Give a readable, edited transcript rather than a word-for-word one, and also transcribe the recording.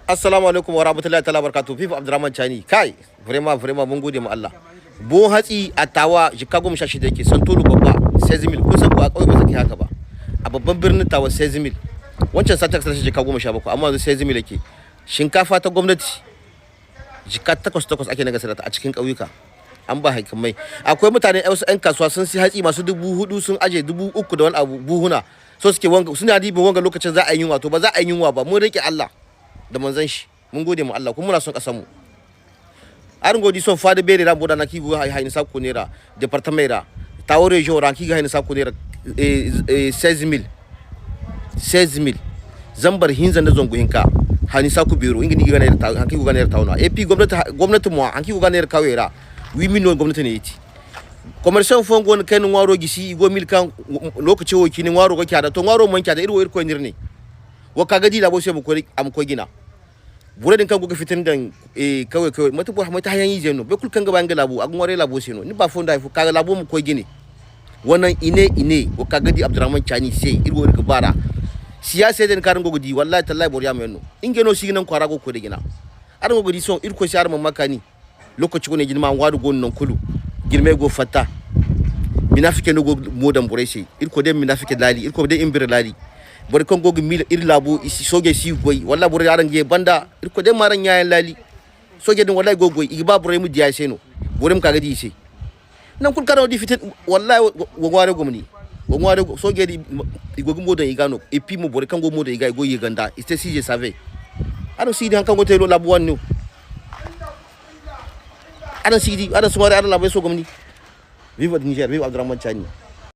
Assalamu alaikum wa rahmatullahi ta'ala barakatuh. Fifa Abdurrahman Chani. Kai, vraiment, vraiment mun gode ma Allah. Buhun hatsi a Tawa jika 16 yake, Santolo babba 16 mille. Kun san ko a ƙauye ba zai haka ba. A babban birnin Tawa 16 mille. Wancan sati aka sashi jika 17, amma yanzu 16 mille yake. Shinkafa ta gwamnati jika takwas takwas ake naga ta a cikin ƙauyuka. An ba hakimai. Akwai mutane, wasu 'yan kasuwa sun sai hatsi masu 4000, sun aje 3000 da wani abu buhuna. So suke wanga suna dibin wanga lokacin za a yi yunwa, to ba za a yi yunwa ba. Mun rike Allah da manzon shi, mun gode mu Allah, kuma muna son kasar mu. Arin godi son fada bere ran boda na kigo hay hay sa kunera département ra Tawa région ran kiga hay sa kunera 16 000, 16 000, 3000 da 200, hani sa ku biro ingi ni ga ne ta hanki ga ne ta wana. Et puis gwamnati mu hanki ga ne kawera 8 millions gwamnati ne yiti. Commerçant fo gon ken ngwaro gisi igo mil kan lokaci wo kini ngwaro ga kyada to ngwaro mon kyada irwo irko nirne wo kaga di labo sai mu ko am ko gina buredin kan goga fitin dan e kawai kawai mata bo mata hayan yi no be kul kan ga banga labo agun ware labo sai no ni ba fonda fu kaga labo mu ko gine wannan ine ine wo kaga di Abdurrahman Chani sai irwo irko bara siyasa den karan gogo di wallahi tallahi bor yama no ingeno siginan kwara go ko de gina aran gogo di son irko shar makani lokaci ko ne jinma wadu gon non kulu girme go fatta minafike no go modan borai sai irko den minafike lali irko den imbir lali bor kon gogo mil ir labo isi soge si goy walla bor yaran ge banda irko den maran yayan lali soge den wallahi go goy igiba borai mu diya sai no borim kaga di sai nan kul kana di fitin wallahi wo ngware gomni wo ngware soge di igogo modan igano et puis mo bor kan go modan iga go yeganda iste si je savais aɗa sidi han kanko telo labo wanni aɗa sidi aɗa sumare aɗa labo so gomni. Vive Niger, vive Abdourahmane Chani.